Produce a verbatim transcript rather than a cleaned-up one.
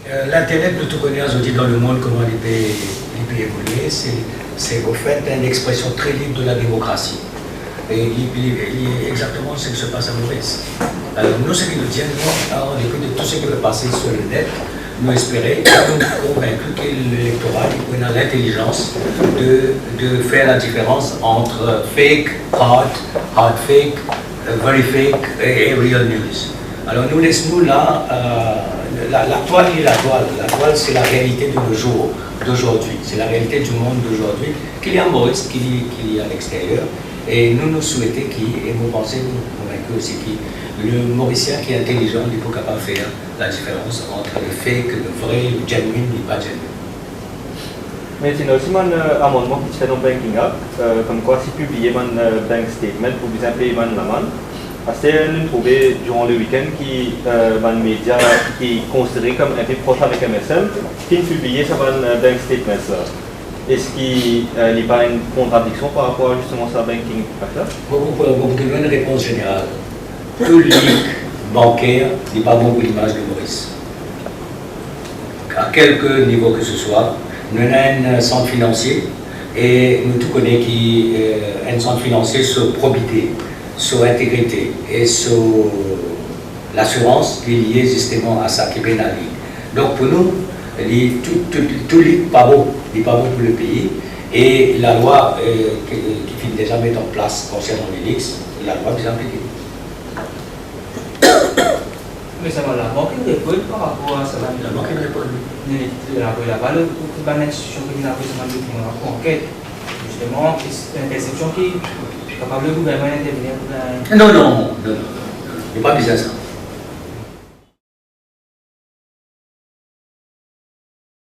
Euh, l'Internet, nou tou kone azordi dan lemond kouma li pe, li pe evolie, se, se ofet enn expresion tre lib de la demokrasi. E li, li, li exakteman seki se pase a Moris. Alor, nou, seki nou dir, nou, an depi de tou seki pe pase sur le net, nou espere, nou konvinki ki lektora, li pou ena lintelizans de, de fer la diferans ant fake, hard, hard fake, euh, very fake e, e real news. Alor, nou les nou la, euh, la, latwal, li latwal. Latwal, se la realite de nos jours, d'aujourd'hui. Se la realite du monde d'aujourd'hui, ki li a Moris, ki li, ki li a lexteryer. E nou, nou swete ki, e mo panse, nou konvinki osi ki le Morisien ki intelizan, li pou kapav fer la diferans ant le fake, le vre, le genuine, le pa genuine. Me ti ena osi bann, euh, amannman ki ti fer dan Banking Act, euh, komkwa si pibliye bann, euh, bank statement pou bizin pey bann lamann. Aster, nou trouve, diran le weekend, ki, euh, bann media ki konsidere kom inpe pros avek M S M, finn pibliye sa bann, euh, bank statements la. Eski, euh, li pa enn kontradiksion par rapor a zisteman sa Banking Act la? Mo pou, mo pou donn enn repons zeneral. Tou lik banker, li pa bon pou limaz de Moris. A kelke nivo ke se swa, nou ena enn sant finansie e nou tou kone ki, euh, enn sant finansie, so probite, so integrite e so lasirans, li lie zisteman a sa ki pena lik. Donk pou nou, li, tou, tou, tou lik pa bon, li pa bon pou lepei. E lalwa, euh, ki, ki finn deza met an plas konsernan le lik, lalwa bizin aplike. Me sa bann labank inn reponn par rapor a sa bann... Labank inn reponn. Ne, labank, labank, le, bann institusion ki inn apel sa bann dokiman la pou anket. Zisteman, ki, entersepsion ki kapav le gouvernman intervenir pou gagn... Non, non, non, non, non. Li pa bizin sa.